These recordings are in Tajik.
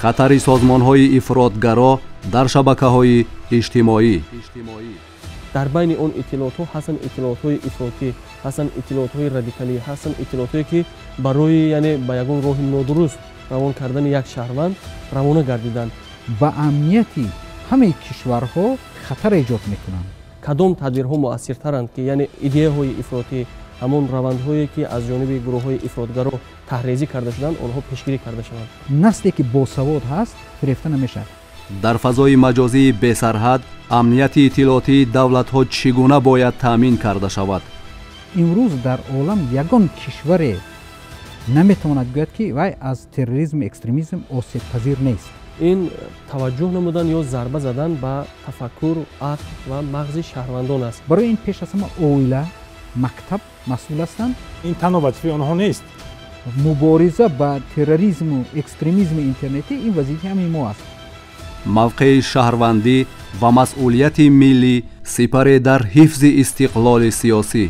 Хатари созмонҳои ифротгаро дар шабакаҳои иҷтимоӣ. Дар байни он иттилоотҳо ҳастанд иттилоотҳои ифротӣ, ҳастанд иттилоотҳои радикалӣ, ҳастанд иттилоотҳое ки барои яъне ба ягон роҳи нодуруст равон кардани як шаҳрванд равона гардиданд. Ба амнияти ҳамаи кишварҳо хатар эҷод мекунанд. Кадом тадбирҳо муассиртаранд ки яъне идеяҳои ифротӣ, ҳамон равандҳое ки аз ҷониби гурӯҳҳои ифротгаро таҳрезӣ карда шуданд, онҳо пешгирӣ карда шаванд? Насле ки босавод ҳаст фирефта намешавад. Дар фазои маҷозии бесарҳад амнияти иттилоотии давлатҳо чӣ гуна бояд таъмин карда шавад? Имрӯз дар олам ягон кишваре наметавонад гӯяд ки вай аз терроризму экстремизм осебпазир нест. Ин таваҷҷӯҳ намудан ё зарба задан ба тафаккур, ақл ва мағзи шаҳрвандон аст. Барои ин пеш аз ҳама оила, мактаб масъул ҳастанд. Ин танҳо вазифаи онҳо нест. Мубориза ба терроризму экстремизми интернетӣ ин вазифаи ҳамаи мо аст. Мавқеи шаҳрвандӣ ва масъулияти миллӣ сипаре дар ҳифзи истиқлоли сиёсӣ.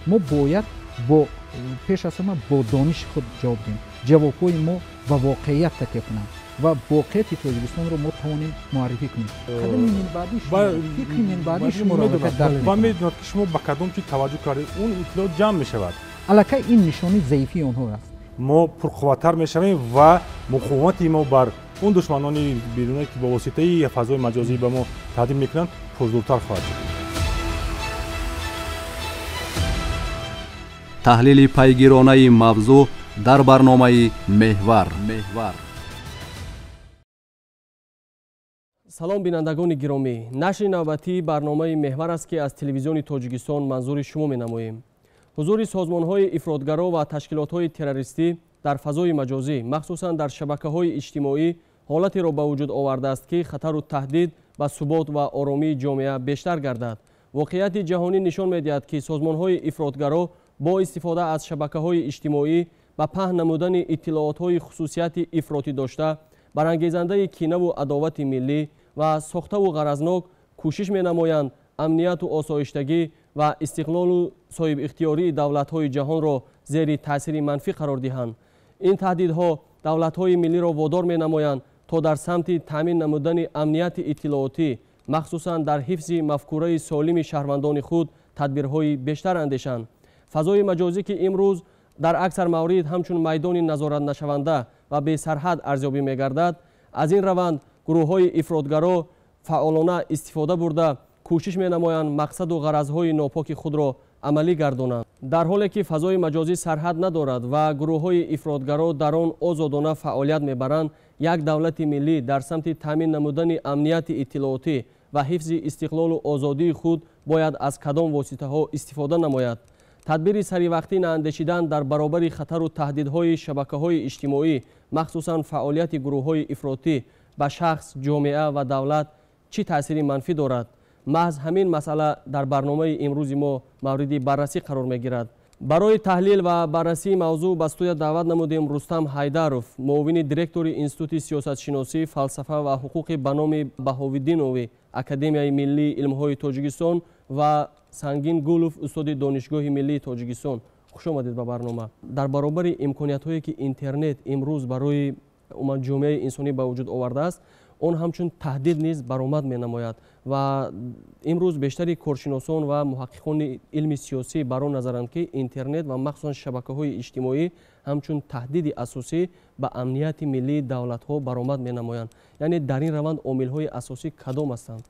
Мо бояд пеш аз ҳама бо дониши худ ҷавоб диҳем. Ҷавобҳои мо ба воқеият такя кунанд ва воқеияти Тоҷикистонро мо тавонем муаррифӣ кунем. Қадами минбаъдӣ, фикри минбаъдӣ шуморо дарк ва медонад ки шумо ба кадом чиз таваҷҷӯҳ кардед, он иттилоот ҷамъ мешавад. Аллакай ин нишонаи заифии онҳо аст. Мо пурқувваттар мешавем ва муқовимати мо бар он душманони беруна ки бо воситаи фазои маҷозӣ ба мо таҳдид мекунанд, пурзӯртар хоҳад шуд. Таҳлили пайгиронаи мавзӯъ дар барномаи Меҳвар. Салом бинандагони гиромӣ. Нашри навбатии барномаи Меҳвар аст ки аз телевизиони Тоҷикистон манзури шумо менамоем. Ҳузури созмонҳои ифротгаро ва ташкилотҳои террористӣ дар фазои маҷозӣ, махсусан дар шабакаҳои иҷтимоӣ, ҳолатеро ба вуҷуд овардааст ки хатару таҳдид ба субот ва оромии ҷомеа бештар гардад. Воқеияти ҷаҳонӣ нишон медиҳад ки созмонҳои ифротгаро бо истифода аз шабакаҳои иҷтимоӣ ба паҳн намудани иттилоотҳои хусусияти ифротӣ дошта, барангезандаи кинаву адовати миллӣ ва сохтаву ғаразнок кӯшиш менамоянд амнияту осоиштагӣ ва истиқлолу соҳибихтиёрии давлатҳои ҷаҳонро зери таъсири манфӣ қарор диҳанд. Ин таҳдидҳо давлатҳои миллиро водор менамоянд то дар самти таъмин намудани амнияти иттилоотӣ, махсусан дар ҳифзи мафкураи солими шаҳрвандони худ тадбирҳои бештар андешанд. Фазои маҷозӣ ки имрӯз дар аксар маврид ҳамчун майдони назоратнашаванда ва бесарҳад арзёбӣ мегардад, аз ин раванд гурӯҳҳои ифротгаро фаъолона истифода бурда кӯшиш менамоянд мақсаду ғаразҳои нопоки худро амалӣ гардонанд. Дар ҳоле ки фазои маҷозӣ сарҳад надорад ва гурӯҳҳои ифротгаро дар он озодона фаъолият мебаранд, як давлати миллӣ дар самти таъмин намудани амнияти иттилоотӣ ва ҳифзи истиқлолу озодии худ бояд аз кадом воситаҳо истифода намояд? Тадбири саривақтӣ наандешидан дар баробари хатару таҳдидҳои шабакаҳои иҷтимоӣ, махсусан фаъолияти гурӯҳҳои ифротӣ ба шахс, ҷомеа ва давлат чӣ таъсири манфӣ дорад? Маҳз ҳамин масъала дар барномаи имрӯзи мо мавриди баррасӣ қарор мегирад. Барои таҳлил ва баррасии мавзӯъ ба студия даъват намудем Рустам Ҳайдаров, муовини директори Институти сиёсатшиносӣ, фалсафа ва ҳуқуқи ба номи Баҳовиддинови Академияи миллии илмҳои Тоҷикистон ва Сангин Гулов, устоди Донишгоҳи миллии Тоҷикистон. Хуш омадед ба барнома. Дар баробари имкониятҳое ки интернет имрӯз барои умуман ҷомеаи инсонӣ ба вуҷуд овардааст, он ҳамчун таҳдид низ баромад менамояд ва имрӯз бештари коршиносон ва муҳаққиқони илми сиёсӣ бар он назаранд ки интернет ва махсусан шабакаҳои иҷтимоӣ ҳамчун таҳдиди асосӣ ба амнияти миллии давлатҳо баромад менамоянд. Яъне дар ин раванд омилҳои асосӣ кадом ҳастанд?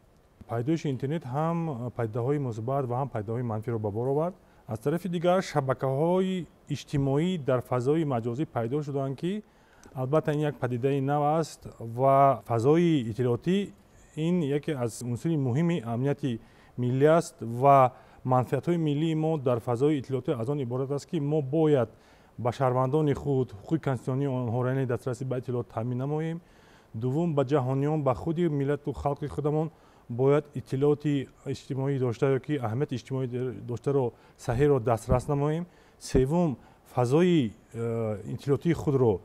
Пайдоиши интернет ҳам падидаҳои мусбат ва ҳам падидаҳои манфиро ба бор овард. Аз тарафи дигар шабакаҳои иҷтимоӣ дар фазои маҷозӣ пайдо шуданд ки албатта ин як падидаи нав аст ва фазои иттилоотӣ ин яке аз унсури муҳими амнияти миллӣ аст ва манфиатҳои миллии мо дар фазои иттилоотӣ аз он иборат аст ки мо бояд ба шаҳрвандони худ ҳуқуқи конститутсионии онҳоро, яъне дастрасӣ ба иттилоот таъмин намоем. Дуввум, ба ҷаҳониён, ба худи миллату халқи худамон бояд иттилооти иҷтимоӣ дошта ё ки аҳамияти иҷтимоӣ доштаро саҳеҳро дастрас намоем. Севум, фазои иттилоотии худро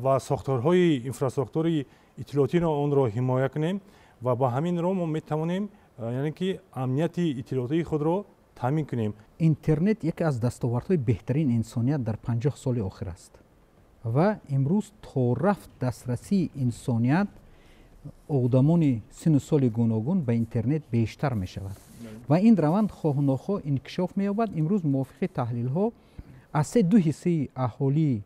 ва сохторҳои инфрасохтори иттилоотиро онро ҳимоя кунем ва ба ҳамин роҳ мо метавонем яъне ки амнияти иттилоотии худро таъмин кунем. Интернет яке аз дастовардҳои беҳтарин инсоният дар 50 соли охир аст. Ва имрӯз то рафт дастрасии инсоният, одамони сину соли гуногун ба интернет бештар мешавад ва ин раванд хоҳу нохоҳ инкишоф меёбад. Имрӯз мувофиқи таҳлилҳо аз се ду ҳиссаи аҳолии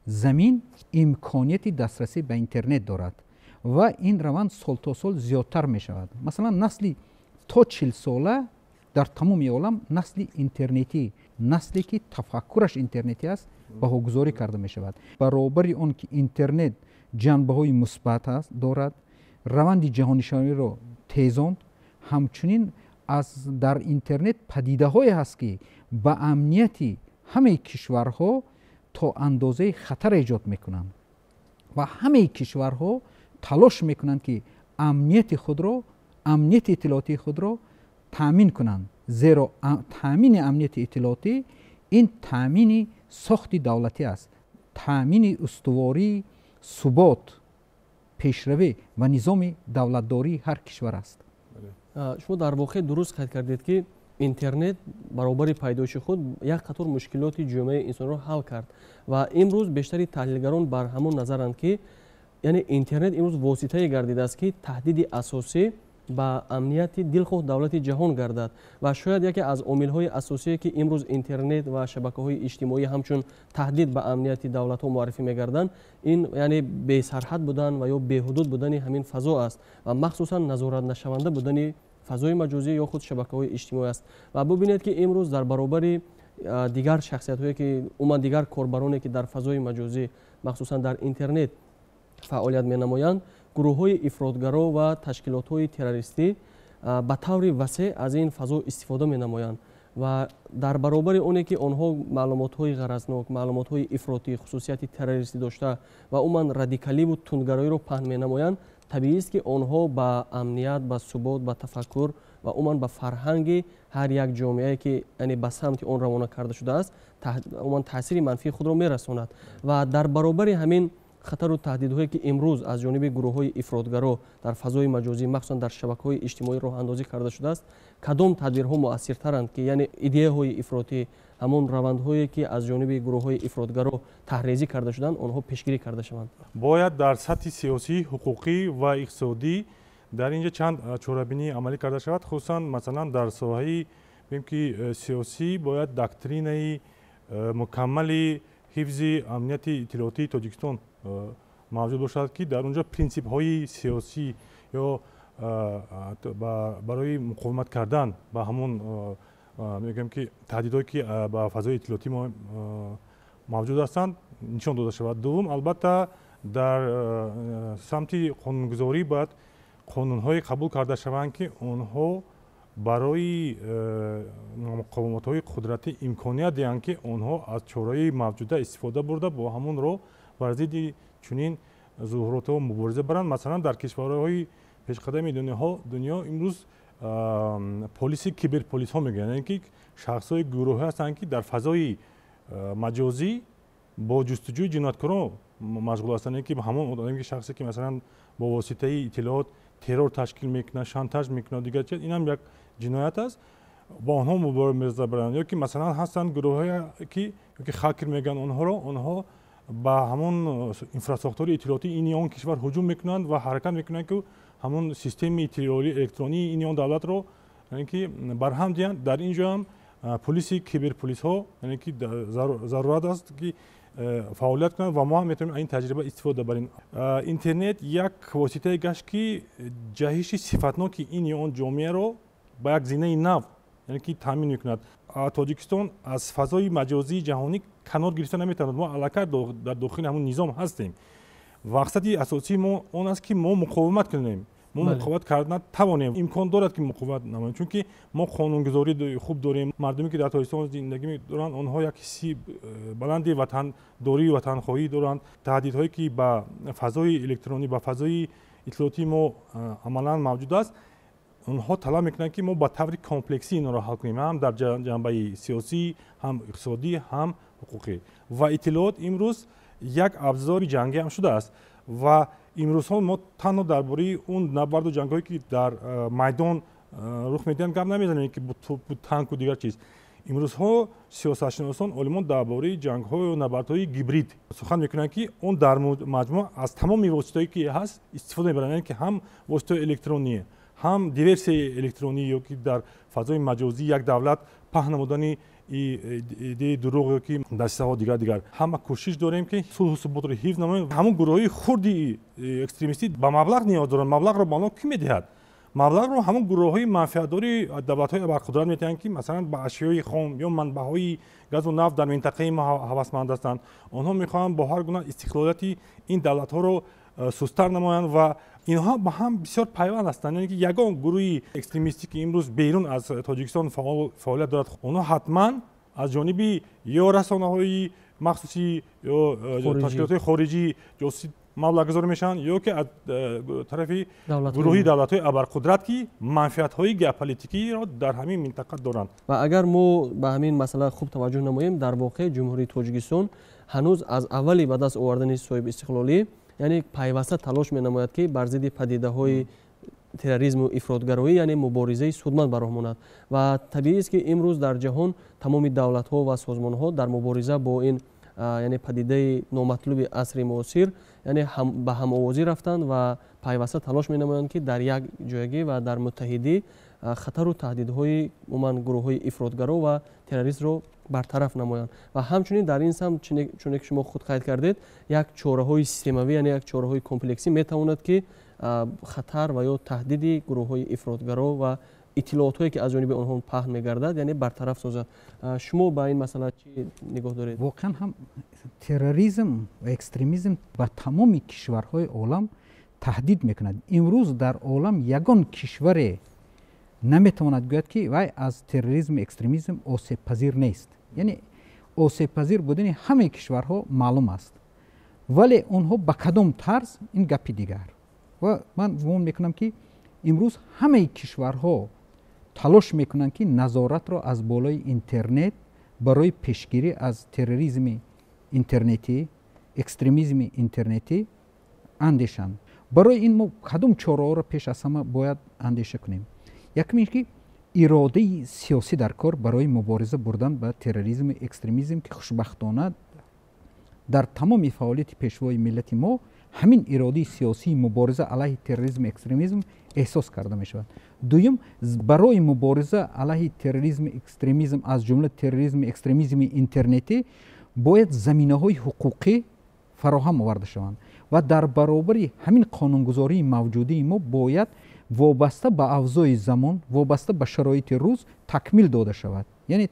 замин имконияти дастрасӣ ба интернет дорад ва ин раванд сол то сол зиёдтар мешавад. Масалан, насли то 40-сола дар тамоми олам насли интернетӣ, насле ки тафаккураш интернетӣ аст, баҳогузорӣ карда мешавад. Баробари он ки интернет ҷанбаҳои мусбат аст дорад, раванди ҷаҳонишавиро тезонд, ҳамчунин аз дар интернет падидаҳое ҳаст, ки ба амнияти ҳамаи кишварҳо то андозаи хатар эҷод мекунанд ва ҳамаи кишварҳо талош мекунанд, ки амнияти худро, амнияти иттилоотии худро таъмин кунанд, зеро таъмини амнияти иттилоотӣ ин таъмини сохти давлатӣ аст, таъмини устувории субот, пешравӣ ва низоми давлатдории ҳар кишвар аст. Шумо дар воқеъ дуруст қайд кардед, ки интернет баробари пайдоиши худ як қатор мушкилоти ҷомеаи инсонро ҳал кард ва имрӯз бештари таҳлилгарон бар ҳамон назаранд, ки яъне интернет имрӯз воситае гардидааст, ки таҳдиди асосӣ ба амнияти дилхоҳ давлати ҷаҳон гардад. Ва шояд яке аз омилҳои асосие, ки имрӯз интернет ва шабакаҳои иҷтимоӣ ҳамчун таҳдид ба амнияти давлатҳо муаррифӣ мегарданд, ин яъне бесарҳад будан ва ё беҳудуд будани ҳамин фазо аст ва махсусан назоратнашаванда будани фазои маҷозӣ ё худ шабакаҳои иҷтимоӣ аст. Ва бубинед, ки имрӯз дар баробари дигар шахсиятҳое, ки умуман дигар корбароне, ки дар фазои маҷозӣ, махсусан дар интернет фаъолият менамоянд, гурӯҳҳои ифротгаро ва ташкилотҳои террористӣ ба таври васеъ аз ин фазо истифода менамоянд. Ва дар баробари оне ки онҳо маълумотҳои ғаразнок, маълумотҳои ифротӣ, хусусияти террористӣ дошта ва умуман радикаливу тундгароиро паҳн менамоянд, табиист, ки онҳо ба амният, ба субот, ба тафаккур ва умуман ба фарҳанги ҳар як ҷомеае, ки яъне ба самти он равона карда шудааст, умуман таъсири манфии худро мерасонад. Ва дар баробари ҳамин хатару таҳдидҳое, ки имрӯз аз ҷониби гурӯҳҳои ифротгаро дар фазои маҷозӣ, махсусан дар шабакаҳои иҷтимоӣ роҳандозӣ карда шудааст, кадом тадбирҳо муассиртаранд, ки яъне идеяҳои ифротӣ, ҳамон равандҳое, ки аз ҷониби гурӯҳҳои ифротгаро таҳрезӣ карда шуданд, онҳо пешгирӣ карда шаванд? Бояд дар сатҳи сиёсӣ, ҳуқуқӣ ва иқтисодӣ дар ин ҷо чанд чорабинӣ амалӣ карда шавад. Хусусан, масалан, дар соҳаи бигем ки сиёсӣ бояд доктринаи мукаммали ҳифзи амнияти иттилоотии Тоҷикистон мавҷуд бошад, ки дар он ҷо принсипҳои сиёсӣ ё барои муқовимат кардан ба ҳамон мегӯем ки таҳдидҳое, ки ба фазои иттилоотӣ мо мавҷуд ҳастанд, нишон дода шавад. Дуввум, албатта, дар самти қонунгузорӣ бояд қонунҳое қабул карда шаванд, ки онҳо барои муқовиматҳои қудратӣ имконият диҳанд, ки онҳо аз чораҳои мавҷуда истифода бурда, бо ҳамон роҳ бар зидди чунин зуҳуротҳо мубориза баранд. Масалан, дар кишварҳои пешқадами дунё имрӯз полиси киберполисҳо мегӯянд, яъне ки шахсҳои гурӯҳе ҳастанд, ки дар фазои маҷозӣ бо ҷустуҷӯи ҷинояткорон машғул ҳастанд, яъне ки ҳамон одаме, ки шахсе, ки масалан бо воситаи иттилоот террор ташкил мекунад, шантаж мекунад, дигар чиз, инам як ҷиноят аст, бо онҳо мубориза баранд. Ё ки масалан ҳастанд гурӯҳҳое, ки ёки хакер мегӯянд онҳоро, онҳо ба ҳамон инфрасохтори иттилоотии ин ё он кишвар ҳуҷум мекунанд ва ҳаракат мекунанд, ки ҳамон системаи электронии ин ё он давлатро яъне ки барҳам диҳанд. Дар ин ҷо ҳам полиси киберполисҳо яъне ки зарурат аст, ки фаъолият кунанд ва мо ҳам метавонем аз ин таҷриба истифода барем. Интернет як воситае гашт, ки ҷаҳиши сифатноки ин ё он ҷомеаро ба як зинаи нав яъне ки таъмин мекунад. Тоҷикистон аз фазои маҷозии ҷаҳонӣ канор гирифта наметавонад. Мо аллакай дар дохили ҳамон низом ҳастем. Мақсади асосии мо он аст, ки мо муқовимат кунем. Мо муқовимат кардан тавонем, имкон дорад, ки муқовимат намоем, чунки мо қонунгузорӣ хуб дорем. Мардуме, ки дар Тоҷикистон зиндагӣ доранд, онҳо як ҳисси баланди ватандорию ватанхоҳӣ доранд. Таҳдидҳое, ки ба фазои электронӣ, ба фазои иттилоотии мо амалан мавҷуд аст, онҳо талаб мекунанд, ки мо ба таври комплексӣ инро ҳал кунем, ҳам дар ҷанбаи сиёсӣ, ҳам иқтисодӣ, ҳам ҳуқуқӣ. Ва иттилоот имрӯз як абзори ҷангӣ ҳам шудааст. Ва имрӯзҳо мо танҳо дар бораи он набарду ҷангҳое, ки дар майдон рух медиҳанд, гап намезанем, ки бо танку дигар чиз. Имрӯзҳо сиёсатшиносон, олимон дар бораи ҷангҳою набардҳои гибрид сухан мекунанд, ки он дар маҷмӯъ аз тамоми воситаҳое ки ҳаст истифода мебаранд, яъне ки ҳам воситаҳои электронӣ, ҳам диверсияи электронӣ ё ки дар фазои маҷозӣ як давлат паҳн намудани идеяи дурӯғ ё ки дастисаҳо дигар. Ҳама кӯшиш дорем, ки сулҳу суботро ҳифз намоем. Ҳамон гурӯҳҳои хурди экстремистӣ ба маблағ ниёз доранд. Маблағро ба онҳо кӣ медиҳад? Маблағро ҳамон гурӯҳҳои манфиатдори давлатҳои абарқудрат медиҳанд, ки масалан ба ашёи хом ё манбаъҳои газу нафт дар минтақаи мо ҳавасманд ҳастанд. Онҳо мехоҳанд бо ҳар гуна истиқлолияти ин давлатҳоро сусттар намоянд ва инҳо ба ҳам бисёр пайванд ҳастанд. Яъне ки ягон гурӯҳи экстремистӣ, ки имрӯз берун аз Тоҷикистон фаъолият дорад, онҳо ҳатман аз ҷониби ё расонаҳои махсусӣ ё ташкилотҳои хориҷӣ ҷосусӣ маблағгузорӣ мешаванд, ё ки аз тарафи гурӯҳи давлатҳои абарқудрат, ки манфиатҳои геополитикиро дар ҳамин минтақа доранд. Ва агар мо ба ҳамин масъала хуб таваҷҷӯҳ намоем, дар воқеъ Ҷумҳурии Тоҷикистон ҳанӯз аз аввали ба даст овардани соҳибистиқлолӣ, яъне пайваста талош менамояд, ки бар зидди падидаҳои терроризму ифротгароӣ, яъне муборизаи судманд ба роҳ монад. Ва табиист, ки имрӯз дар ҷаҳон тамоми давлатҳо ва созмонҳо дар мубориза бо ин, яъне падидаи номатлуби асри муосир, яъне ба ҳамовозӣ рафтанд ва пайваста талош менамоянд, ки дар як ҷоягӣ ва дар муттаҳидӣ хатару таҳдидҳои умуман гурӯҳҳои ифротгаро ва террористро бартараф намоянд. Ва ҳамчунин дар ин самт, чуне ки шумо худ қайд кардед, як чораҳои системавӣ, яъне як чораҳои комплексӣ метавонад, ки хатар ва ё таҳдиди гурӯҳҳои ифротгаро ва иттилоотҳое, ки аз ҷониби онҳо паҳн мегардад, яъне бартараф созад. Шумо ба ин масъала чӣ нигоҳ доред? Воқеан ҳам терроризм ва экстремизм ба тамоми кишварҳои олам таҳдид мекунад. Имрӯз дар олам ягон кишваре наметавонад гӯяд, ки вай аз терроризму экстремизм осебпазир нест. Яъне осебпазир будани ҳамаи кишварҳо маълум аст, вале онҳо ба кадом тарз, ин гапи дигар. Ва ман гумон мекунам, ки имрӯз ҳамаи кишварҳо талош мекунанд, ки назоратро аз болои интернет барои пешгирӣ аз терроризми интернетӣ, экстремизми интернетӣ андешанд. Барои ин мо кадом чораҳоро пеш аз ҳама бояд андеша кунем? Якум ин ки иродаи сиёсӣ дар кор барои мубориза бурдан ба терроризму экстремизм, ки хушбахтона дар тамоми фаъолияти пешвои миллати мо ҳамин иродаи сиёсии мубориза алайҳи терроризму экстремизм эҳсос карда мешавад. Дуюм, барои мубориза алайҳи терроризму экстремизм, аз ҷумла терроризму экстремизми интернетӣ, бояд заминаҳои ҳуқуқӣ фароҳам оварда шаванд ва дар баробари ҳамин қонунгузории мавҷудии мо бояд вобаста ба авзои замон, вобаста ба шароити рӯз такмил дода шавад. Яъне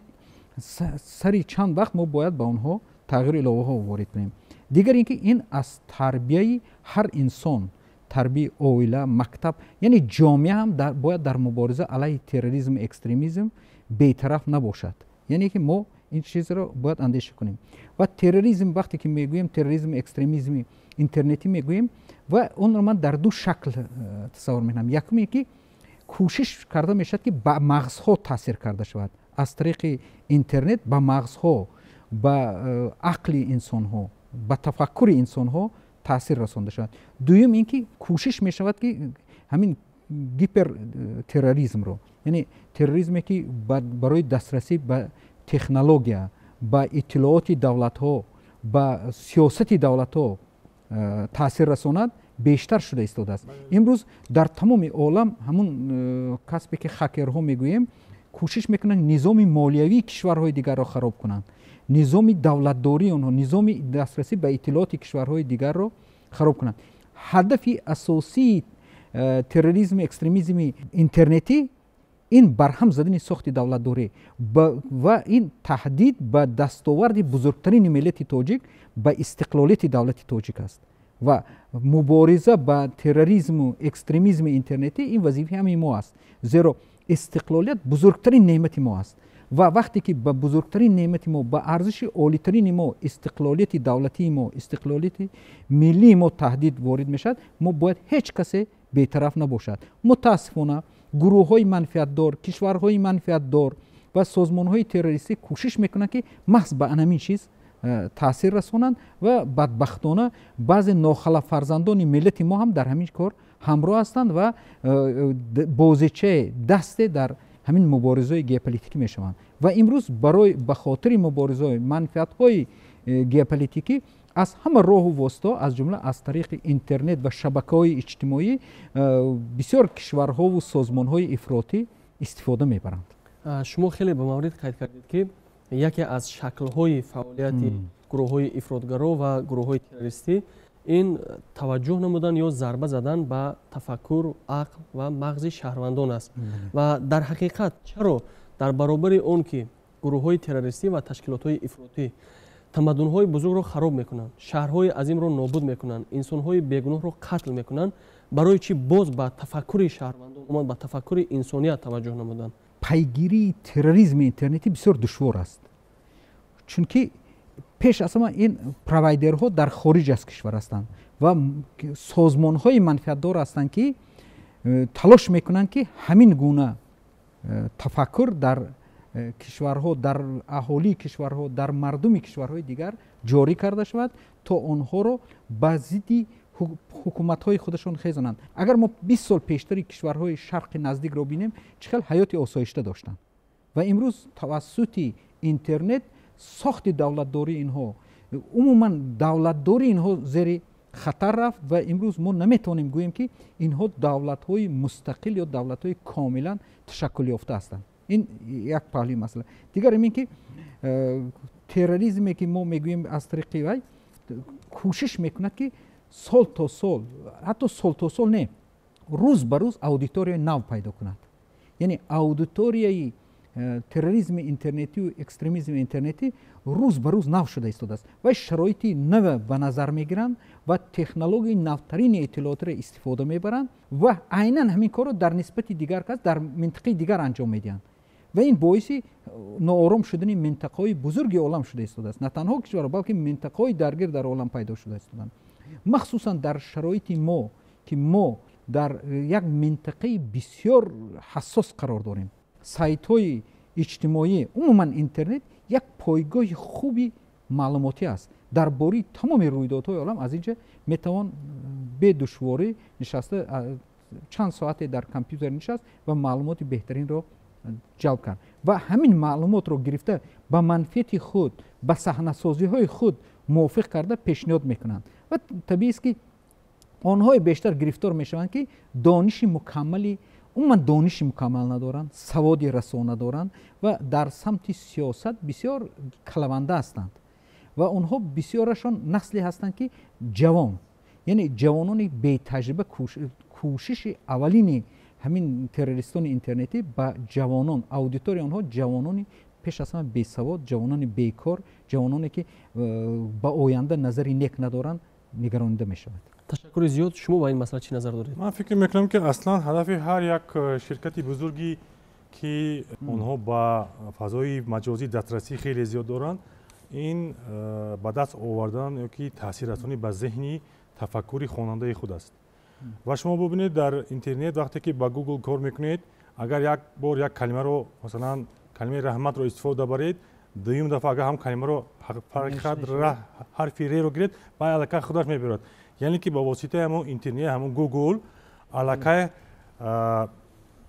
сари чанд вақт мо бояд ба онҳо тағйиру иловаҳо ворид кунем. Дигар ин ки ин аз тарбияи ҳар инсон, тарбияи оила, мактаб, яъне ҷомеа ҳам бояд дар мубориза алайҳи терроризму экстремизм бетараф набошад. Яъне ки мо ин чизро бояд андеша кунем. Ва терроризм, вақте ки мегӯем терроризму экстремизми интернетӣ мегӯем, ва онро ман дар ду шакл тасаввур мекунам. Якум ин ки кӯшиш карда мешавад, ки ба мағзҳо таъсир карда шавад аз тариқи интернет, ба мағзҳо, ба ақли инсонҳо, ба тафаккури инсонҳо таъсир расонда шавад. Дуюм ин ки кӯшиш мешавад, ки ҳамин гипертерроризмро, яъне терроризме, ки барои дастрасӣ ба технология, ба иттилооти давлатҳо, ба сиёсати давлатҳо таъсир расонад, бештар шуда истодааст. Имрӯз дар тамоми олам ҳамун касбе, ки хакерҳо мегӯем, кӯшиш мекунанд низоми молиявии кишварҳои дигарро хароб кунанд, низоми давлатдории онҳо, низоми дастрасӣ ба иттилооти кишварҳои дигарро хароб кунанд. Ҳадафи асосии терроризму экстремизми интернетӣ ин барҳам задани сохти давлатдорӣ ва ин таҳдид ба дастоварди бузургтарини миллати тоҷик, ба истиқлолияти давлати тоҷик аст. Ва мубориза ба терроризму экстремизми интернетӣ ин вазифаи ҳамаи мо аст, зеро истиқлолият бузургтарин неъмати мо аст. Ва вақте ки ба бузургтарин неъмати мо, ба арзиши олитарини мо, истиқлолияти давлатии мо, истиқлолияти миллии мо таҳдид ворид мешавад, мо бояд ҳеҷ касе бетараф набошад. Мутаассифона, гурӯҳҳои манфиатдор, кишварҳои манфиатдор ва созмонҳои террористӣ кӯшиш мекунанд, ки маҳз ба анамин чиз таъсир расонанд ва бадбахтона баъзе нохалаф фарзандони миллати мо ҳам дар ҳамин кор ҳамроҳ ҳастанд ва бозичае дасте дар ҳамин муборизаҳои геополитикӣ мешаванд. Ва имрӯз барои ба хотири муборизаҳои манфиатҳои геополитикӣ аз ҳама роҳу воситаҳо, аз ҷумла аз тариқи интернет ва шабакаҳои иҷтимоӣ, бисёр кишварҳову созмонҳои ифротӣ истифода мебаранд. Шумо хеле ба маврид қайд кардед, ки яке аз шаклҳои фаъолияти гурӯҳҳои ифротгаро ва гурӯҳҳои террористӣ ин таваҷҷӯҳ намудан ё зарба задан ба тафаккур, ақл ва мағзи шаҳрвандон аст. Ва дар ҳақиқат чаро дар баробари он ки гурӯҳҳои террористӣ ва ташкилотҳои ифротӣ тамаддунҳои бузургро хароб мекунанд, шаҳрҳои азимро нобуд мекунанд, инсонҳои бегуноҳро қатл мекунанд, барои чӣ боз ба тафаккури шаҳрвандон, умуман ба тафаккури инсоният таваҷҷӯҳ намуданд? Пайгирии терроризми интернетӣ бисёр душвор аст, чунки пеш аз ҳама ин провайдерҳо дар хориҷ аз кишвар ҳастанд ва созмонҳои манфиатдор ҳастанд, ки талош мекунанд, ки ҳамин гуна тафаккур дар кишварҳо, дар аҳолии кишварҳо, дар мардуми кишварҳои дигар ҷорӣ карда шавад, то онҳоро ба зидди ҳукуматҳои худашон хезонанд. Агар мо 20 сол пештари кишварҳои шарқи наздикро бинем, чӣ хел ҳаёти осоишта доштанд, ва имрӯз тавассути интернет сохти давлатдории инҳо, умуман давлатдории инҳо зери хатар рафт. Ва имрӯз мо наметавонем гӯем, ки инҳо давлатҳои мустақил ё давлатҳои комилан ташаккулёфта ҳастанд. Ин як паҳлӯи масъала. Дигар ин ки терроризме, ки мо мегӯем, аз тариқи вай кӯшиш мекунад, ки сол то сол, ҳатто сол то сол не, рӯз ба рӯз аудиторияи нав пайдо кунад. Яъне аудиторияи терроризми интернетию экстремизми интернетӣ рӯз ба рӯз нав шуда истодааст ва шароити нав ба назар мегиранд ва технологияи навтарини иттилоотро истифода мебаранд ва айнан ҳамин корро дар нисбати дигар кас дар минтақаи дигар анҷом медиҳанд. Ва ин боиси ноором шудани минтақаҳои бузурги олам шуда истодааст. На танҳо кишварҳо, балки минтақаҳои даргир дар олам пайдо шуда истоданд, махсусан дар шароити мо, ки мо дар як минтақаи бисёр ҳассос қарор дорем. Сайтҳои иҷтимоӣ, умуман интернет як пойгоҳи хуби маълумотӣ аст дар бораи тамоми рӯйдодҳои олам. Аз инҷа метавон бедушворӣ нишаста чанд соате дар компютер нишаст ва маълумоти беҳтаринро ҷалб кард ва ҳамин маълумотро гирифта ба манфиати худ, ба саҳнасозиҳои худ мувофиқ карда пешниҳод мекунанд. Ва табиист, ки онҳое бештар гирифтор мешаванд, ки дониши мукаммали, умуман дониши мукаммал надоранд, саводи расо надоранд ва дар самти сиёсат бисёр калаванда ҳастанд. Ва онҳо бисёрашон насле ҳастанд, ки ҷавон, яъне ҷавонони бетаҷриба. Кӯшиши аввалини ҳамин террористони интернетӣ ба ҷавонон, аудиторияи онҳо ҷавонони пеш аз ҳама бесавод, ҷавонони бекор, ҷавононе, ки ба оянда назари нек надоранд, нигаронида мешавад. Ташаккури зиёд. Шумо ба ин масъала чӣ назар доред? Ман фикр мекунам, ки аслан ҳадафи ҳар як ширкати бузургӣ, ки онҳо ба фазои маҷозӣ дастрасӣ хеле зиёд доранд, ин ба даст овардан ё ки таъсиррасонӣ ба зеҳни тафаккури хонандаи худ аст. Ва шумо бубинед, дар интернет вақте ки ба Google кор мекунед, агар як бор як калимаро, масалан калимаи раҳматро истифода баред, дуюм дафъа агар ҳам калимаро ҳарфи реро гиред, баъд аллакай худаш мебирад. Яъне ки ба воситаи ҳамон интернет, ҳамон Google аллакай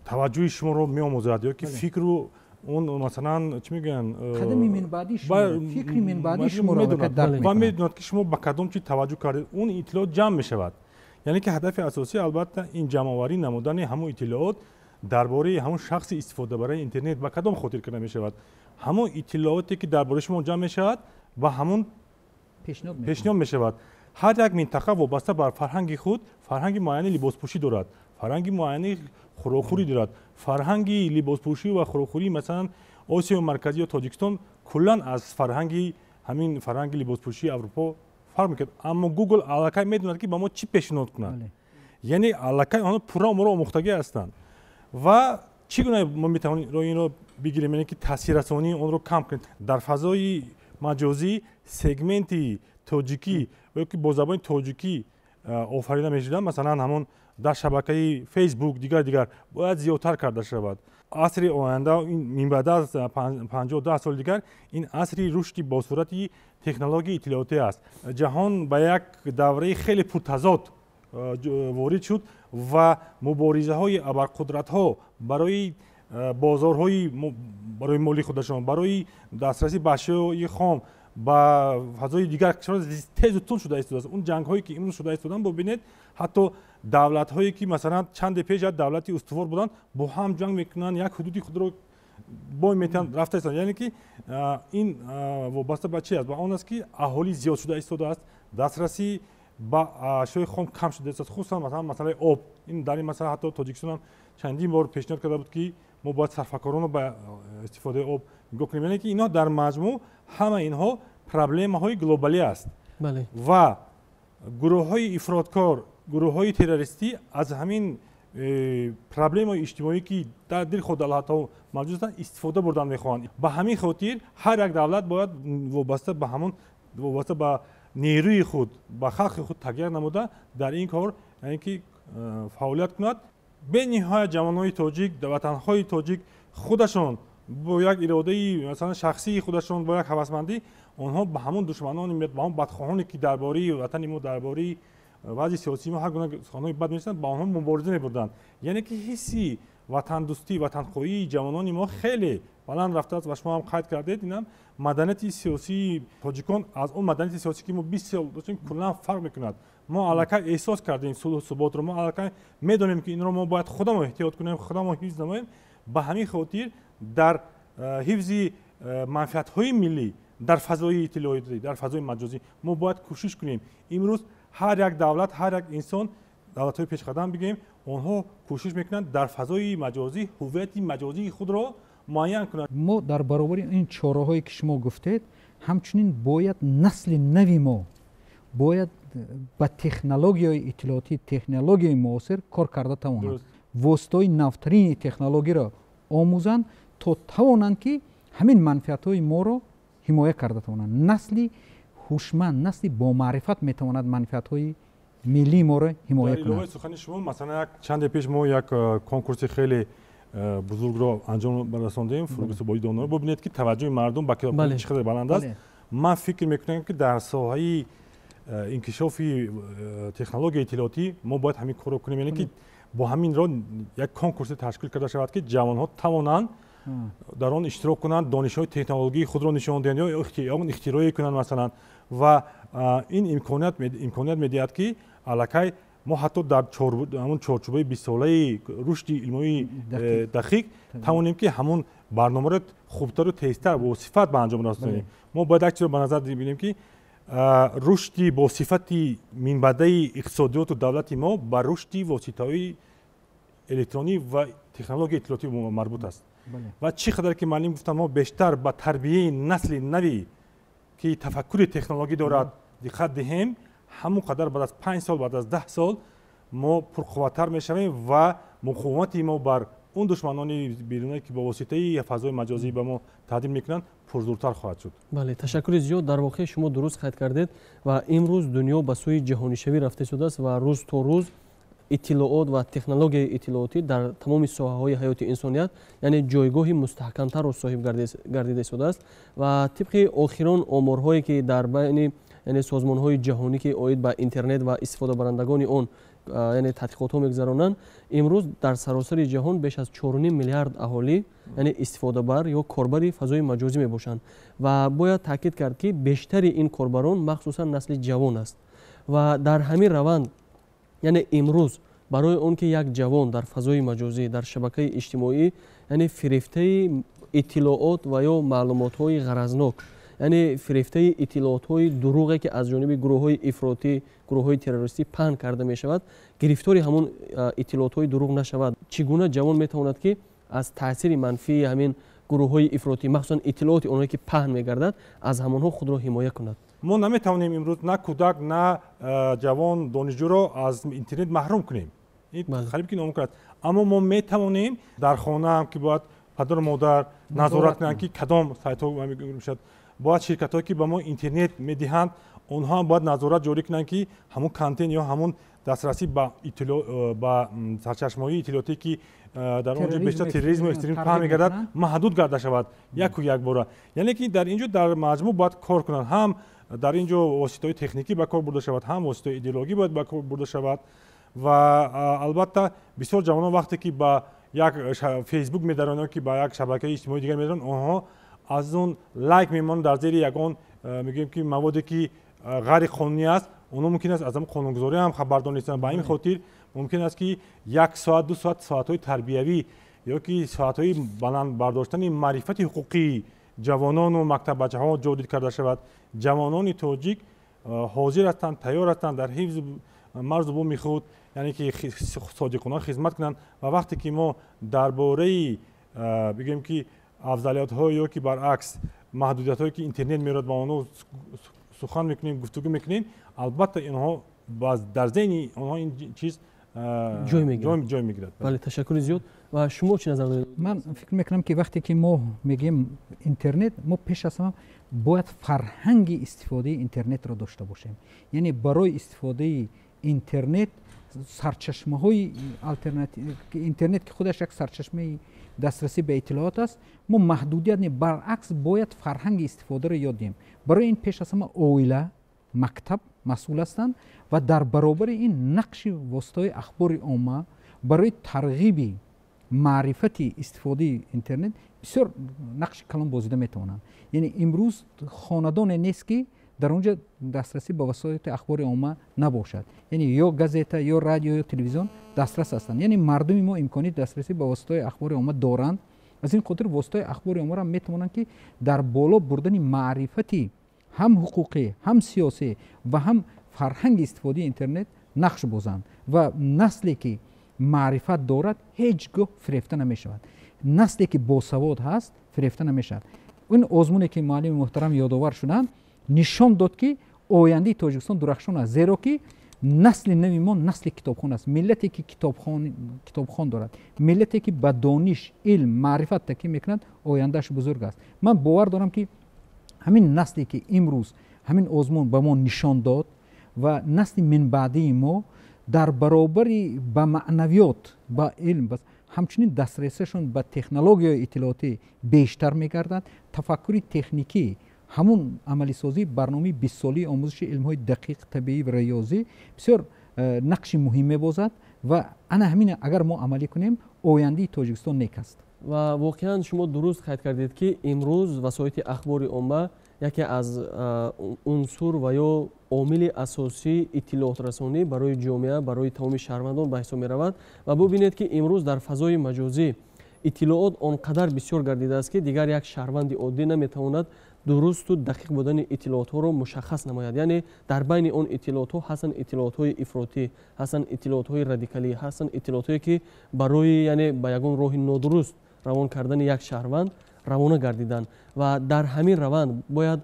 таваҷҷӯҳи шуморо меомӯзад ё ки фикру он, масалан, чӣ мегӯянд, қадами минбаъдии шумо, фикри минбаъдии шуморо ва медонад, ки шумо ба кадом чиз таваҷҷӯҳ кардед. Он иттилоот ҷамъ мешавад. Яъне ки ҳадафи асосӣ албатта ин ҷамъоварӣ намудани ҳамон иттилоот дар бораи ҳамон шахси истифодабараи интернет. Ба кадом хотир карда мешавад? Ҳамон иттилооте, ки дар бораи шумо ҷамъ мешавад, ба ҳамон пешниҳод мешавад. Ҳар як минтақа вобаста бар фарҳанги худ фарҳанги муайяни либоспӯшӣ дорад, фарҳанги муайяни хӯрокхӯрӣ дорад. Фарҳанги либоспӯшӣ ва хӯрокхӯрӣ, масалан, Осиёи Марказӣ ё Тоҷикистон куллан аз фарҳанги ҳамин фарҳанги либоспӯшии Аврупо фарқ мекунад. Аммо Google аллакай медонад, ки ба мо чӣ пешниҳод кунад. Яъне аллакай онҳо пурра моро омӯхтагӣ ҳастанд. Ва чӣ гуна мо метавонем инро бигирем, яъне ки таъсиррасонии онро кам кунем? Дар фазои маҷозӣ сегменти тоҷикӣ ё ки бо забони тоҷикӣ офарида мешуданд, масалан ҳамон дар шабакаи Фейсбук, дигар дигар, бояд зиёдтар карда шавад. Асри оянда, минбаъда аз 50-10 соли дигар, ин асри рушди босуръати технологияи иттилоотӣ аст. Ҷаҳон ба як давраи хеле пуртазод ворид шуд ва муборизаҳои абарқудратҳо барои бозорҳои барои моли худашон, барои дастрасӣ ба ашёи хом ба фазои дигар кишварҳо тезу тунд шуда истодааст. Он ҷангҳое ки имрӯз шуда истоданд, бубинед, ҳатто давлатҳое ки масалан чанде пеш як давлати устувор буданд, бо ҳам ҷанг мекунанд, як ҳудуди худро бой метиҳанд, рафта истоданд. Яъне ки ин вобаста ба чи аст? Ба он аст ки аҳолӣ зиёд шуда истодааст, дастрасӣ ба ашёи хом кам шуда истодааст, хусусан масалан масъалаи об. Ин дар ин масъала ҳатто Тоҷикистон ҳам чандин бор пешниҳод карда буд, ки мо бояд сарфакороно ба истифодаи об нигоҳ кунем. Яъне ки инҳо дар маҷмӯъ ҳама инҳо проблемаҳои глобалӣ аст ва гурӯҳҳои ифроткор, гурӯҳҳои террористӣ аз ҳамин проблемаи иҷтимоӣ, ки дар дилхоҳ давлатҳо мавҷуд ҳастанд, истифода бурдан мехоҳанд. Ба ҳамин хотир ҳар як давлат бояд вобаста ба ҳамон, вобаста ба нерӯи худ, ба халқи худ такя намуда дар ин кор, яъне ки фаъолият кунад. Бениҳоят ҷавонони тоҷик, ватанҳои тоҷик худашон бо як иродаи масалан шахсии худашон, бо як ҳавасмандӣ онҳо ба ҳамон душманони, ба ҳамон бадхоҳоне, ки дар бораи ватани мо, дар бораи вазъи сиёсии мо ҳар гуна суханҳои бад менависанд, ба онҳо мубориза мебурданд. Яъне ки ҳисси ватандӯстӣ, ватанхоҳии ҷавонони мо хеле баланд рафтааст ва шумо ҳам қайд кардед, инам маданияти сиёсии тоҷикон аз он маданияти сиёсӣ, ки мо 20 сол доштем, куллан фарқ мекунад. Мо аллакай эҳсос кардем сулҳу суботро, мо аллакай медонем, ки инро мо бояд худамо эҳтиёт кунем, худамо ҳифз намоем. Ба ҳамин хотир дар ҳифзи манфиатҳои миллӣ дар фазои иттилоотӣ, дар фазои маҷозӣ мо бояд кӯшиш кунем. Имрӯз ҳар як давлат, ҳар як инсон, давлатҳои пешқадам бигӯем, онҳо кӯшиш мекунанд дар фазои маҷозӣ ҳуввияти маҷозии худро муайян кунанд. Мо дар баробари ин чораҳое, ки шумо гуфтед, ҳамчунин бояд насли нави мо бояд ба технологияи иттилоотӣ, технологияи муосир кор карда тавонанд, воситаҳои навтарини технологияро омӯзанд, то тавонанд, ки ҳамин манфиатҳои моро ҳимоя карда тавонанд. Насли ҳушманд, насли бомаърифат метавонад манфиатҳои миллии моро ҳимоя Дар кунад. Иловаи сухани шумо, масалан, як чанде пеш мо як конкурси хеле бузургро анҷом расондем, «Фурӯғи субои доно». Бубинед, ки таваҷҷӯҳи мардум ба китобхонӣ чӣ қадар баланд аст. Ман фикр мекунам, ки дар соҳаи инкишофи технологияи иттилоотӣ мо бояд ҳамин корро кунем, яъне ки бо ҳамин ро як конкурсе ташкил карда шавад, ки ҷавонҳо тавонанд дар он иштирок кунанд, донишҳои технологии худро нишон диҳанд ё ягон ихтироъе кунанд масалан. Ва ин имконият медиҳад, ки аллакай мо ҳатто дар ҳамон чорчӯбаи 20-солаи рушди илмии дақиқ тавонем, ки ҳамон барномаро хубтару тезтар, босифат ба анҷом расонем. Мо бояд як чизро ба назар бинем, ки рушди босифати минбаъдаи иқтисодиёту давлати мо ба рушди воситаҳои электронӣ ва технологияи иттилоотӣ марбут аст. Ва чӣ қадар ки муаллим гуфтам, мо бештар ба тарбияи насли навӣ, ки тафаккури технологӣ дорад, диққат диҳем, ҳамон қадар баъд аз 5 сол, баъд аз 10 сол мо пурқувваттар мешавем ва муқовимати мо бар он душманони берунае, ки бо воситаи фазои маҷозӣ ба мо таҳдид мекунанд, пурзӯртар хоҳад шуд. Бале, ташаккури зиёд. Дар воқеъ шумо дуруст қайд кардед ва имрӯз дунё ба сӯи ҷаҳонишавӣ рафта истодааст ва рӯз то рӯз иттилоот ва технологияи иттилоотӣ дар тамоми соҳаҳои ҳаёти инсоният, яъне ҷойгоҳи мустаҳкамтарро соҳиб гардида истодааст. Ва тибқи охирон оморҳое, ки дар байни, яъне созмонҳои ҷаҳонӣ, ки оид ба интернет ва истифодабарандагони он, яъне тадқиқотҳо мегузаронанд, имрӯз дар саросари ҷаҳон беш аз 4,5 миллиард аҳолӣ, яъне истифодабар ё корбари фазои маҷозӣ мебошанд. Ва бояд таъкид кард, ки бештари ин корбарон махсусан насли ҷавон аст. Ва дар ҳамин раванд, яъне имрӯз барои он ки як ҷавон дар фазои маҷозӣ, дар шабакаи иҷтимоӣ, яъне фирефтаи иттилоот ва ё маълумотҳои ғаразнок, яъне фирефтаи иттилоотҳои дурӯғе, ки аз ҷониби гурӯҳҳои ифротӣ, гурӯҳҳои террористӣ паҳн карда мешавад, гирифтори ҳамон иттилоотҳои дурӯғ нашавад, чӣ гуна ҷавон метавонад, ки аз таъсири манфии ҳамин гурӯҳҳои ифротӣ, махсусан иттилооти онҳое, ки паҳн мегардад, аз ҳамонҳо худро ҳимоя кунад? Мо наметавонем имрӯз на кӯдак, на ҷавон, донишҷӯро аз интернет маҳрум кунем, ин қариб ки номумкин аст. Аммо мо метавонем дар хонаам, ки бояд падару модар назорат кунанд, ки кадом сайтҳо мешавад. Бояд ширкатҳое, ки ба мо интернет медиҳанд, онҳо ҳам бояд назорат ҷорӣ кунанд, ки ҳамон контент ё ҳамон дастрасӣ ба сарчашмаҳои иттилоотӣ, ки дар он ҷо бештар терроризму экстремизм паҳн мегардад, маҳдуд гарда шавад яку якбора. Яъне ки дар ин ҷо дар маҷмӯъ бояд кор кунанд, ҳам дар ин ҷо воситаҳои техникӣ ба кор бурда шавад, ҳам воситаҳои идеологӣ бояд ба кор бурда шавад. Ва албатта бисёр ҷавонон вақте ки ба Як Фейсбук медаронанд, ки ба як шабакаи иҷтимоии дигар медаронанд, онҳо аз он лайк мемонанд дар зери ягон, мегӯем ки, маводе ки ғайриқонунӣ аст. Онҳо мумкин аст аз ҳамон қонунгузорӣ ҳам хабардор нестанд. Ба ин хотир мумкин аст, ки як соат, 2 соат соатҳои тарбиявӣ ё ки соатҳои баланд бардоштани маърифати ҳуқуқии ҷавонону мактаббачаҳо ҷорӣ карда шавад. Ҷавонони тоҷик ҳозир ҳастанд, тайёр ҳастанд дар ҳифзи марзу буми худ, яъне ки содиқона хизмат кунанд. Ва вақте ки мо дар бораи, бигӯем ки, афзалиятҳо ё ки баръакс маҳдудиятҳое, ки интернет меорад, ба онҳо сухан мекунем, гуфтугӯ мекунем, албатта инҳо дар зеҳни онҳо ин чиз ҷой мегирад. Бале, ташаккури зиёд. Ва шумо чӣ назар доред? Ман фикр мекунам, ки вақте ки мо мегӯем интернет, мо пеш аз ҳама бояд фарҳанги истифодаи интернетро дошта бошем. Яъне барои истифодаи интернет сарчашмаҳои интернет, ки худаш як сарчашмаи дастрасӣ ба иттилоот аст, мо маҳдудият не, баръакс бояд фарҳанги истифодаро ёд диҳем. Барои ин пеш аз ҳама оила, мактаб масъул ҳастанд ва дар баробари ин нақши воситаҳои ахбори омма барои тарғиби маърифати истифодаи интернет бисёр нақши калон бозида метавонанд. Яъне имрӯз хонадоне нест, ки дар он ҷо дастрасӣ ба васоити ахбори омма набошад, яъне ё газета, ё радио, ё телевизион дастрас ҳастанд. Яъне мардуми мо имконияти дастрасӣ ба воситаҳои ахбори омма доранд. Аз ин хотир воситаҳои ахбори оммаро метавонанд, ки дар боло бурдани маърифати ҳам ҳуқуқӣ, ҳам сиёсӣ ва ҳам фарҳанги истифодаи интернет нақш бозанд. Ва насле ки маърифат дорад, ҳеҷ гоҳ фирефта намешавад. Насле ки босавод ҳаст, фирефта намешавад. Ин озмуне ки муаллими муҳтарам ёдовар шуданд, нишон дод, ки ояндаи Тоҷикистон дурахшон аст, зеро ки насли нави мо насли китобхон аст. Миллате ки китобхон дорад, миллате ки ба дониш, илм, маърифат такя мекунад, ояндааш бузург аст. Ман бовар дорам, ки ҳамин насле ки имрӯз ҳамин озмун ба мо нишон дод ва насли минбаъдии мо дар баробари ба маънавиёт, ба илм, ҳамчунин дастрасиашон ба технологияи иттилоотӣ бештар мегардад. Тафаккури техникӣ, ҳамун амалисозии барномаи бистсолии омӯзиши илмҳои дақиқ, табиӣ ва риёзӣ бисёр нақши муҳим мебозад. Ва ана ҳамин агар мо амалӣ кунем, ояндаи Тоҷикистон нек аст. Ва воқеан шумо дуруст қайд кардед, ки имрӯз васоити ахбори омма яке аз унсур ва ё омили асосии иттилоотрасонӣ барои ҷомеа, барои тамоми шаҳрвандон ба ҳисоб меравад. Ва бубинед, ки имрӯз дар фазои маҷозӣ иттилоот он қадар бисёр гардидааст, ки дигар як шаҳрванди оддӣ наметавонад дурусту дақиқ будани иттилоотҳоро мушаххас намояд. Яъне дар байни он иттилоотҳо ҳастанд иттилоотҳои ифротӣ, ҳастанд иттилоотҳои радикалӣ, ҳастанд иттилоотҳое, ки барои, яъне, ба ягон роҳи нодуруст равон кардани як шаҳрванд равона гардиданд. Ва дар ҳамин раванд бояд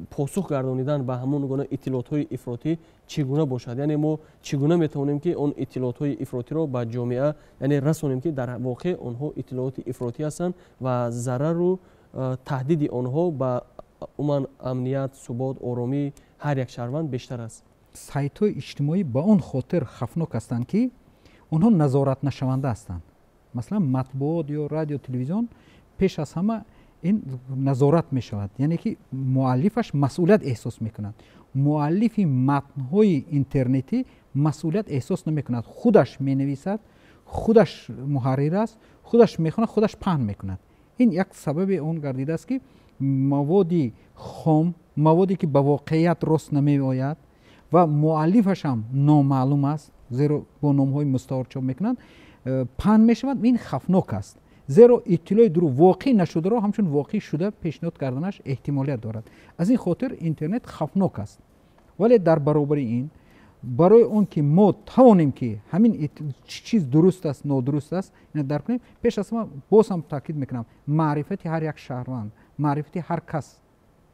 посух гардонидан ба ҳамон гуна иттилоотҳои ифротӣ чӣ гуна бошад? Яъне мо чӣ гуна метавонем, ки он иттилоотҳои ифротиро ба ҷомеа, яъне, расонем, ки дар воқеъ онҳо иттилооти ифротӣ ҳастанд ва зарару таҳдиди онҳо ба умуман амният, субот, оромии ҳар як шаҳрванд бештар аст? Сайтҳои иҷтимоӣ ба он хотир хавфнок ҳастанд, ки онҳо назоратнашаванда ҳастанд. Масалан, матбуот ё радио, телевизион пеш аз ҳама ин назорат мешавад, яъне ки муаллифаш масъулият эҳсос мекунад. Муаллифи матнҳои интернетӣ масъулият эҳсос намекунад. Худаш менависад, худаш муҳаррир аст, худаш мехонад, худаш паҳн мекунад. Ин як сабаби он гардидааст, ки маводи хом, маводе ки ба воқеият рост намеояд ва муаллифашам номаълум аст, зеро бо номҳои мустаор чоп мекунанд, паҳн мешавад. Ин хавфнок аст, зеро иттилои дурӯғ, воқеъ нашударо ҳамчун воқеъ шуда пешниҳод карданаш эҳтимолият дорад. Аз ин хотир интернет хавфнок аст. Вале дар баробари ин, барои он ки мо тавонем, ки ҳамин чиз дуруст аст, нодуруст аст, ина дарк кунем, пеш аз ҳама, боз ҳам таъкид мекунам, маърифати ҳар як шаҳрванд, маърифати ҳар кас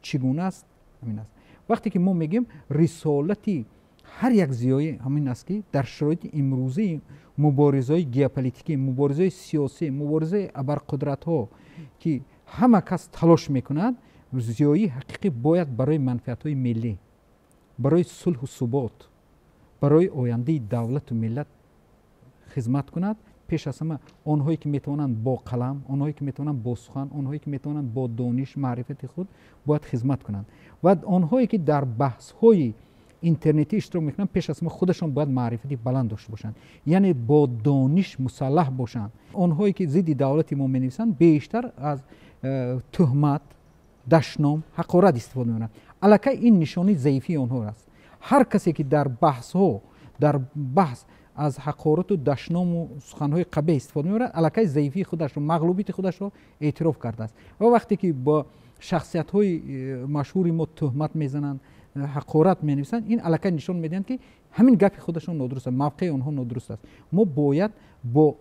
чӣ гуна аст, ҳамин аст. Вақте ки мо мегӯем, рисолати ҳар як зиёӣ ҳамин аст, ки дар шароити имрӯзаи муборизаҳои геополитикӣ, муборизаҳои сиёсӣ, муборизаи абарқудратҳо, ки ҳама кас талош мекунад, зиёии ҳақиқӣ бояд барои манфиатҳои миллӣ, барои сулҳу субот, барои ояндаи давлату миллат хизмат кунад. Пеш аз ҳама онҳое ки метавонанд бо қалам, онҳое ки метавонанд бо сухан, онҳое ки метавонанд бо дониш, маърифати худ бояд хизмат кунанд. Ва онҳое ки дар баҳсҳои интернетӣ иштирок мекунанд, пеш аз ҳама худашон бояд маърифати баланд дошта бошанд, яъне бо дониш мусаллаҳ бошанд. Онҳое ки зидди давлати мо менависанд, бештар аз туҳмат, дашном, ҳақорат истифода мебаранд. Аллакай ин нишонаи заифии онҳо аст. Ҳар касе ки дар баҳсҳо, дар баҳс аз ҳақорату дашному суханҳои қабеҳ истифода мебарад, аллакай заифии худашро, мағлубияти худашро эътироф кардааст. Ва вақте ки бо шахсиятҳои машҳури мо туҳмат мезананд, ҳақорат менависанд, ин аллакай нишон медиҳанд, ки ҳамин гапи худашон нодуруст аст, мавқеи онҳо нодуруст аст. Мо бояд бо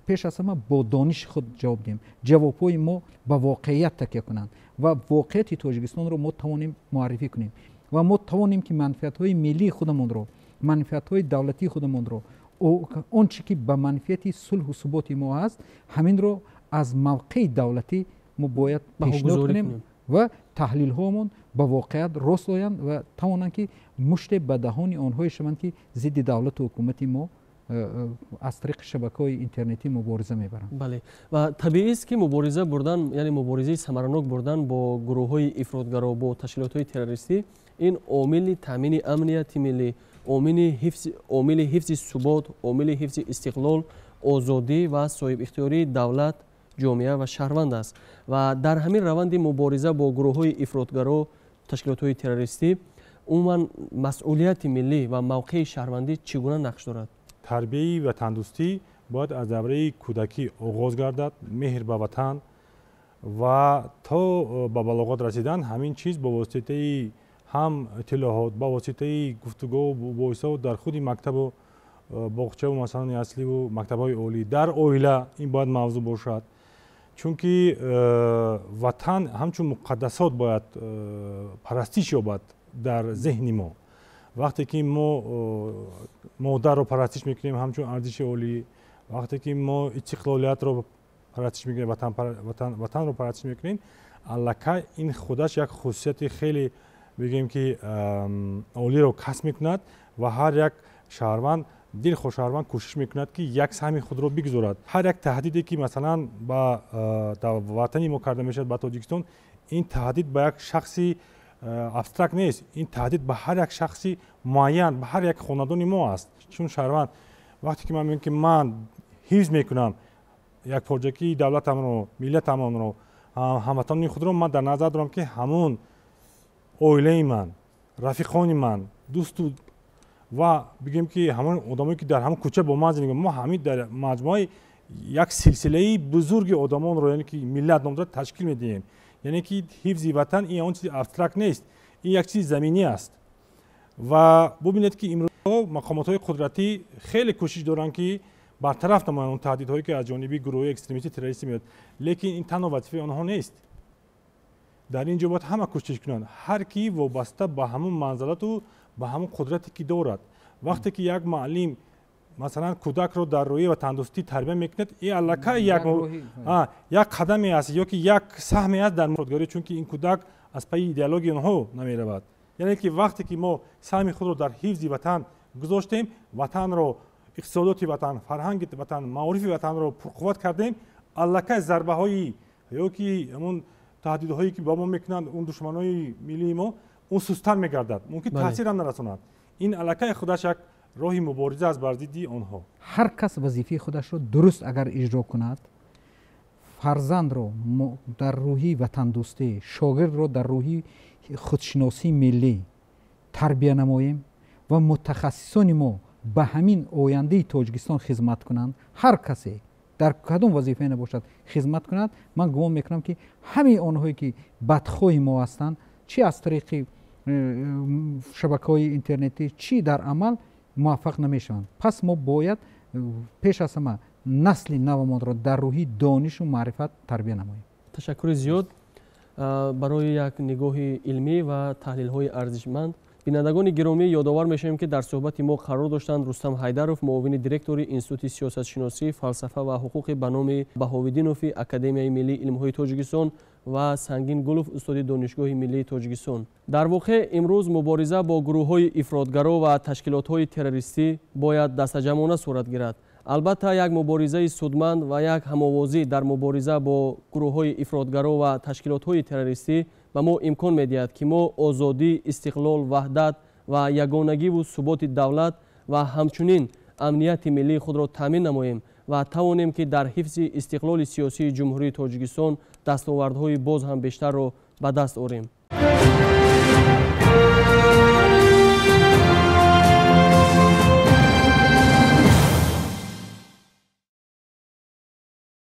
пеш аз ҳама бо дониши худ ҷавоб диҳем. Ҷавобҳои мо ба воқеият такя кунанд ва воқеияти Тоҷикистонро мо тавонем муаррифӣ кунем ва мо тавонем ки манфиатҳои миллии худамонро, манфиатҳои давлатии худамонро, он чӣ ки ба манфиати сулҳу суботи мо ҳаст, ҳаминро аз мавқеи давлатӣ мо бояд пешниҳод кунем ва таҳлилҳоамон ба воқеият рост оянд ва тавонанд ки муште ба даҳони онҳое шаванд, ки зидди давлату ҳукумати мо аз тариқи шабакаҳои интернетӣ мубориза мебаранд. Бале, ва табиист, ки мубориза бурдан, яъне муборизаи самаранок бурдан бо гурӯҳҳои ифротгаро, бо ташкилотҳои террористӣ, ин омили таъмини амнияти миллӣ, омили ҳифзи субот, омили ҳифзи истиқлол, озодӣ ва соҳибихтиёрии давлат, ҷомеа ва шаҳрванд аст. Ва дар ҳамин раванди мубориза бо гурӯҳҳои ифротгаро, ташкилотҳои террористӣ, умуман масъулияти миллӣ ва мавқеи шаҳрвандӣ чӣ гуна нақш дорад? Тарбияи ватандӯстӣ бояд аз давраи кӯдакӣ оғоз гардад, меҳр ба ватан ва то ба балоғат расидан ҳамин чиз бо воситаи ҳам иттилоот, ба воситаи гуфтугӯ, мубоҳисао дар худи мактабу боғчаву масалан ясливу мактабҳои олӣ, дар оила ин бояд мавзӯъ бошад. Чунки ватан ҳамчун муқаддасот бояд парастиш ёбад дар зеҳни мо. Вақте ки мо модарро парастиш мекунем ҳамчун арзиши олӣ, вақте ки мо истиқлолиятро парастиш мекунем, ватанро парастиш мекунем, аллакай ин худаш як хусусияти хеле бигем ки олиро касб мекунад ва ҳар як шаҳрванд, дилхоҳ шаҳрванд кӯшиш мекунад, ки як саҳми худро бигузорад. Ҳар як таҳдиде ки масалан ба ватани мо карда мешавад, ба Тоҷикистон, ин таҳдид ба як шахси абстракт нест, ин таҳдид ба ҳар як шахси муайян, ба ҳар як хонадони мо аст. Чун шаҳрванд вақте ки ман мегӯям, ки ман ҳифз мекунам як порҷакии давлатамро, миллатамонро, ҳамватанони худро, ман дар назар дорам, ки ҳамон оилаи ман, рафиқони ман, дӯсту ва бигем ки ҳамон одамое ки дар ҳамон кӯча бо ман зиндагӣ, мо ҳамин дар маҷмӯаи як силсилаи бузурги одамонро, яъне ки миллат ном дорад, ташкил медиҳем. Яъне ки ҳифзи ватан ин он чизи абстракт нест, ин як чизи заминӣ аст. Ва бубинед, ки имрӯзҳо мақомотҳои қудратӣ хеле кӯшиш доранд, ки бартараф намоянд он таҳдидҳое, ки аз ҷониби гурӯҳҳои экстремистӣ, террористӣ меояд, лекин ин танҳо вазифаи онҳо нест. Дар ин ҷо бояд ҳама кӯшиш кунанд, ҳар ки вобаста ба ҳамон манзалату ба ҳамон қудрате ки дорад. Вақте ки як муаллим масалан кӯдакро дар рӯҳияи ватандӯстӣ тарбия мекунад, ин аллакай як қадаме аст ё ки як саҳме аст дар ифротгарӣ, чунки ин кӯдак аз пайи идеологияи онҳо намеравад. Яъне ки вақте ки мо саҳми худро дар ҳифзи ватан гузоштем, ватанро, иқтисодоти ватан, фарҳанги ватан, маорифи ватанро пурқувват кардем, аллакай зарбаҳои ё ки ҳамон таҳдидҳое ки ба мо мекунанд он душманои миллии мо, он сусттар мегардад, мумкин таъсирам нарасонад. Ин аллакай худаш як роҳи мубориза аст бар зидди онҳо. Ҳар кас вазифаи худашро дуруст агар иҷро кунад, фарзандро дар рӯҳи ватандӯстӣ, шогирдро дар рӯҳи худшиносии миллӣ тарбия намоем ва мутахассисони мо ба ҳамин ояндаи Тоҷикистон хизмат кунанд, ҳар касе дар кадом вазифае набошад хизмат кунад, ман гумон мекунам, ки ҳамаи онҳое ки бадхоҳи мо ҳастанд, чӣ аз тариқи шабакаҳои интернетӣ, чӣ дар амал, муваффақ намешаванд. Пас мо бояд пеш аз ҳама насли навамонро дар рӯҳи донишу маърифат тарбия намоем. Ташаккури зиёд барои як нигоҳи илмӣ ва таҳлилҳои арзишманд. Бинандагони гиромӣ, ёдовар мешавем, ки дар суҳбати мо қарор доштанд Рустам Ҳайдаров, муовини директори Институти сиёсатшиносӣ, фалсафа ва ҳуқуқи ба номи Баҳовиддинови Академияи миллии илмҳои Тоҷикистон ва Сангин Гулов, устоди Донишгоҳи миллии Тоҷикистон. Дар воқеъ имрӯз мубориза бо гурӯҳҳои ифротгаро ва ташкилотҳои террористӣ бояд дастаҷамъона сурат гирад. Албатта, як муборизаи судманд ва як ҳамовозӣ дар мубориза бо гурӯҳҳои ифротгаро ва ташкилотҳои террористӣ ба мо имкон медиҳад, ки мо озодӣ, истиқлол, ваҳдат Ва ягонагиву суботи давлат ва ҳамчунин амнияти миллии худро таъмин намоем ва тавонем, ки дар ҳифзи истиқлоли сиёсии Ҷумҳурии Тоҷикистон дастовардҳои боз ҳам бештарро ба даст орем.